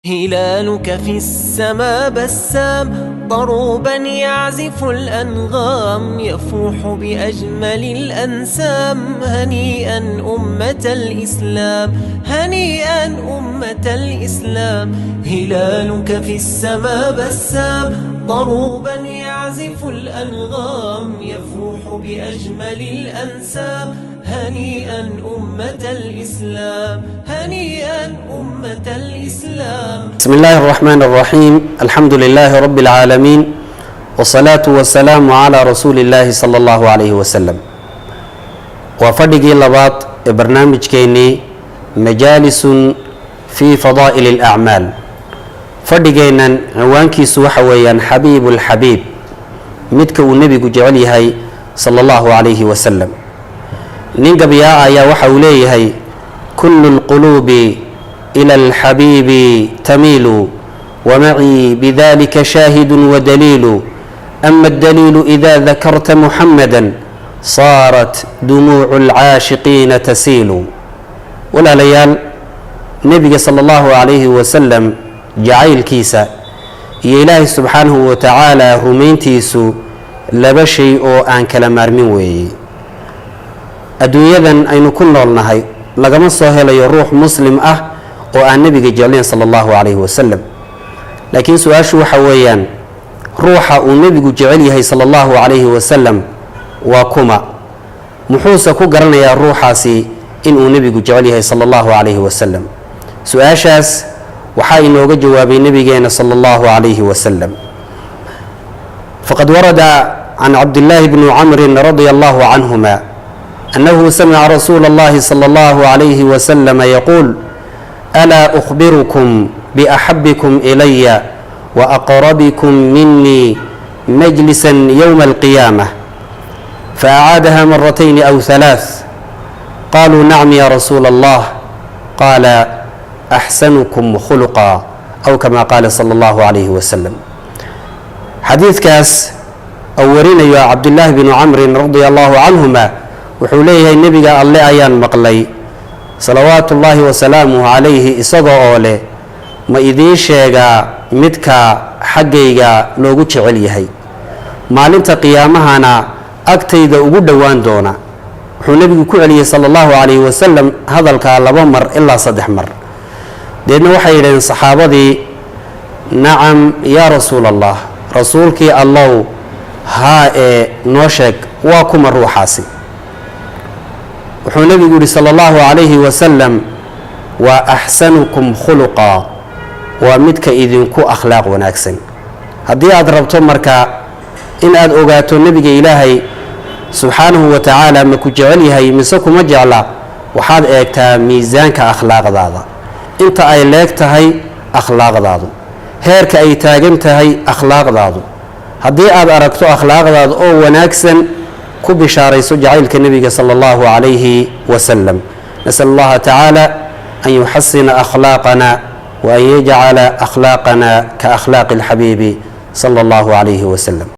هلالك في السما بسام، ضروبا يعزف الأنغام، يفوح بأجمل الأنسام. هنيئا أمة الإسلام، هنيئا أمة الإسلام. هلالك في السما بسام، ضروبا يعزف الأنغام، يفوح بأجمل الأنسام. هنيئا أمة الإسلام، هنيئا أمة الإسلام. بسم الله الرحمن الرحيم، الحمد لله رب العالمين، والصلاة والسلام على رسول الله صلى الله عليه وسلم. Waa fadhigii labaad ee barnaamijkeennii مجالس في فضائل الأعمال. Fadhigeennan cinwaankiisu waxa weeyaan حبيب الحبيب, midka uu nebigu jecel yahay صلى الله عليه وسلم. Nin gabyaa ayaa waxa uu leeyahay: كل القلوب إلى الحبيب تميل، ومعي بذلك شاهد ودليل. أما الدليل إذا ذكرت محمدا صارت دموع العاشقين تسيل. Walaalayaal, nebiga صلى الله عليه وسلم jacaylkiisa iyo Ilaahay subxaanahu wa tacaala rumayntiisu laba shay oo aan kala maarmin weeyey. Adduunyadan aynu ku noolnahay lagama soo helayo ruux Muslim ah oo aan nebiga jeclayn صلى الله عليه وسلم. Laakiin su-aashu waxa weeyaan, ruuxa uu nebigu jecel yahay صلى الله عليه وسلم waa kuma? Muxuuse ku garanayaa ruuxaasi inuu nebigu jecel yahay صلى الله عليه وسلم? Su-aashaas waxaa inooga jawaabay nebigeena صلى الله عليه وسلم. فقد ورد عن عبد الله بن عمرو رضي الله عنهما أنه سمع رسول الله صلى الله عليه وسلم يقول: ألا أخبركم بأحبكم إلي وأقربكم مني مجلسا يوم القيامة؟ فأعادها مرتين أو ثلاث. قالوا: نعم يا رسول الله. قال: أحسنكم خلقا، أو كما قال صلى الله عليه وسلم. Xadiidkaas oo warinayo Cabdillaahi binu Camrin رضي الله عنهما, wuxuu leeyahay: nebiga Alle ayaan maqlay صلوات الله وسلامه عليه isagoo oo leh, ma idiin sheegaa midka xaggayga loogu jecel yahay, maalinta qiyaamahana agtayda ugu dhowaan doona? Wuxuu nebigu ku celiyey صلى الله عليه وسلم hadalkaa laba mar ilaa saddex mar. Deedna waxay yidhaheen saxaabadii: نعم يا رسول الله, rasuulkii Allow, haa ee noo sheeg, waa kuma ruuxaasi? Wuxuu nebigu yihi صلى الله عليه وسلم: waa أحسنكم خلقا, waa midka idinku akhlaaq wanaagsan. Haddii aad rabto marka in aad ogaato nebiga Ilaahay subxaanahu wa tacaala ma ku jecel yahay mise kuma jecla, waxaad eegtaa miisaanka akhlaaqdaada, inta ay leeg tahay akhlaaqdaadu, heerka ay taagan tahay akhlaaqdaadu. Haddii aad aragto akhlaaqdaada oo wanaagsan, ku bishaarayso jacaylka nebiga صلى الله عليه وسلم. نسأل الله تعالى أن يحسن أخلاقنا وأن يجعل أخلاقنا كأخلاق الحبيب صلى الله عليه وسلم.